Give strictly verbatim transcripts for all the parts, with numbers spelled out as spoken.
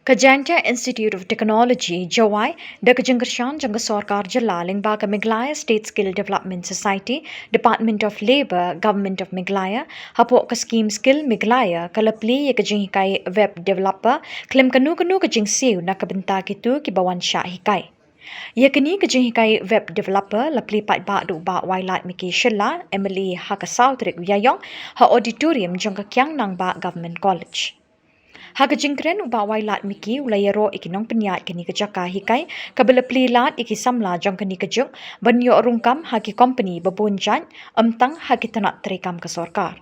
Ka Jaintia Institute of Technology, Jowai, da ka jingkyrshan jong ka sorkar jylla lyngba ka Meghalaya State Skill Development Society, Department of Labour, Government of Meghalaya, hapoh ka skim Skill Meghalaya, ka la plie ïa ka jinghikai web developer khlem kano kano ka jingsiew na ka bynta kito kiba wan shah hikai. Ïa kane ka jinghikai web developer la plie paidbah da u Bah Wailadmiki Shylla, M L A, ha ka saw tarik u Ïaïong, ha auditorium jong ka Kiang Nangbah Government College. Ha ka jingkren u Bah Wailadmiki u la ïaroh ïa ki nongpynïaid kane ka jaka hikai kaba la plie lad ïa ki samla jong kane ka juk ban ïoh rung kam ha ki kompani ba bun jait, ym tang ha ki tnat treikam ka sorkar.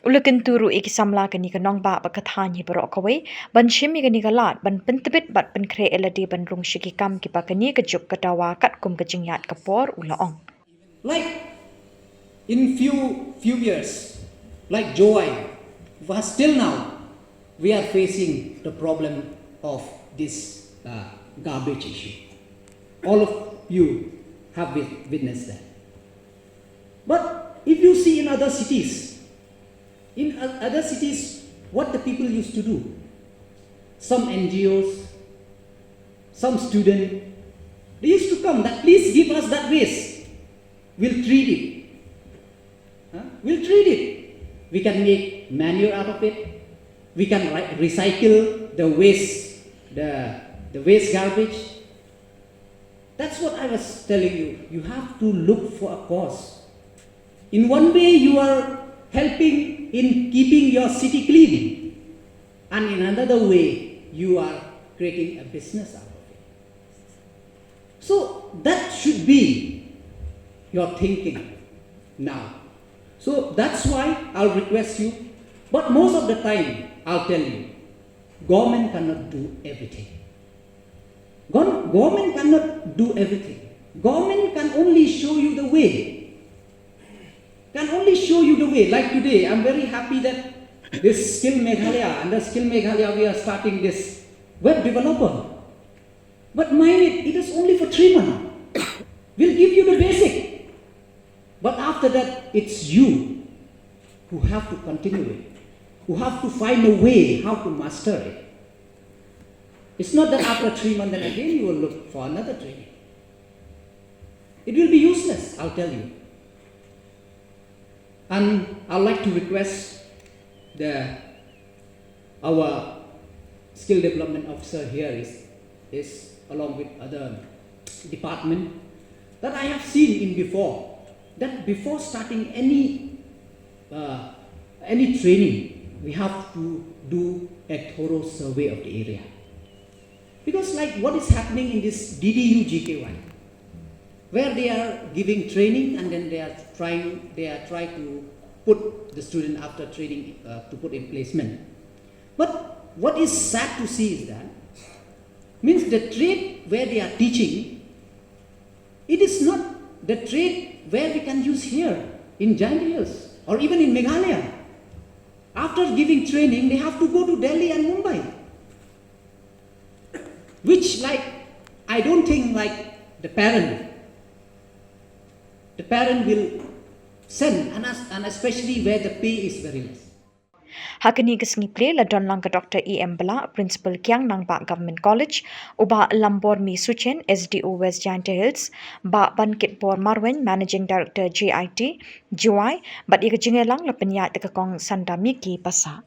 U la kyntu ruh ïa ki samla kane ka nongbah bad ka thaiñ hi baroh kawei ban shim ïa kane ka lad ban pyntbit bad pynkhreh ïa lade ban rung sha ki kam kiba kane ka juk ka dawa katkum ka jingïaid ka por, u la ong. Like in few few years, like Jowai, was till now, we are facing the problem of this uh, garbage issue. All of you have wit- witnessed that. But if you see in other cities, in o- other cities, what the people used to do, some N G Os, some student, they used to come that please give us that waste. We'll treat it. Huh? We'll treat it. We can make manure out of it. We can ri- recycle the waste, the, the waste garbage. That's what I was telling you. You have to look for a cause. In one way, you are helping in keeping your city clean, and in another way, you are creating a business out of it. So that should be your thinking now. So that's why I'll request you, but most of the time, I'll tell you, government cannot do everything. Gov- government cannot do everything. Government can only show you the way. Can only show you the way. Like today, I'm very happy that this Skill Meghalaya, under Skill Meghalaya, we are starting this web developer. But mind it, it is only for three months. We'll give you the basic. But after that, it's you who have to continue it, who have to find a way how to master it. It's not that after three months, then again you will look for another training. It will be useless, I'll tell you. And I'd like to request the our skill development officer here is is along with other department that I have seen in before, that before starting any uh, any training, we have to do a thorough survey of the area. Because like what is happening in this D D U G K Y, where they are giving training and then they are trying they are trying to put the student after training uh, to put in placement. But what is sad to see is that means the trade where they are teaching, it is not the trade where we can use here in Jaintia Hills or even in Meghalaya. After giving training, they have to go to Delhi and Mumbai, which like I don't think like the parent, the parent will send, and, as, and especially where the pay is very less. Ha kane ka sngi plie la don lang ka Doctor E M Blah, Principal Kiang Nangbah Government College, u Bah Lambor Mi Suchen, S D O West Jaintia Hills, Bah Bankitbor Marwein, Managing Director J I T, Jowai, bad ïa ka jingïalang la pynïaid da ka Kong Sanda Miki Passah.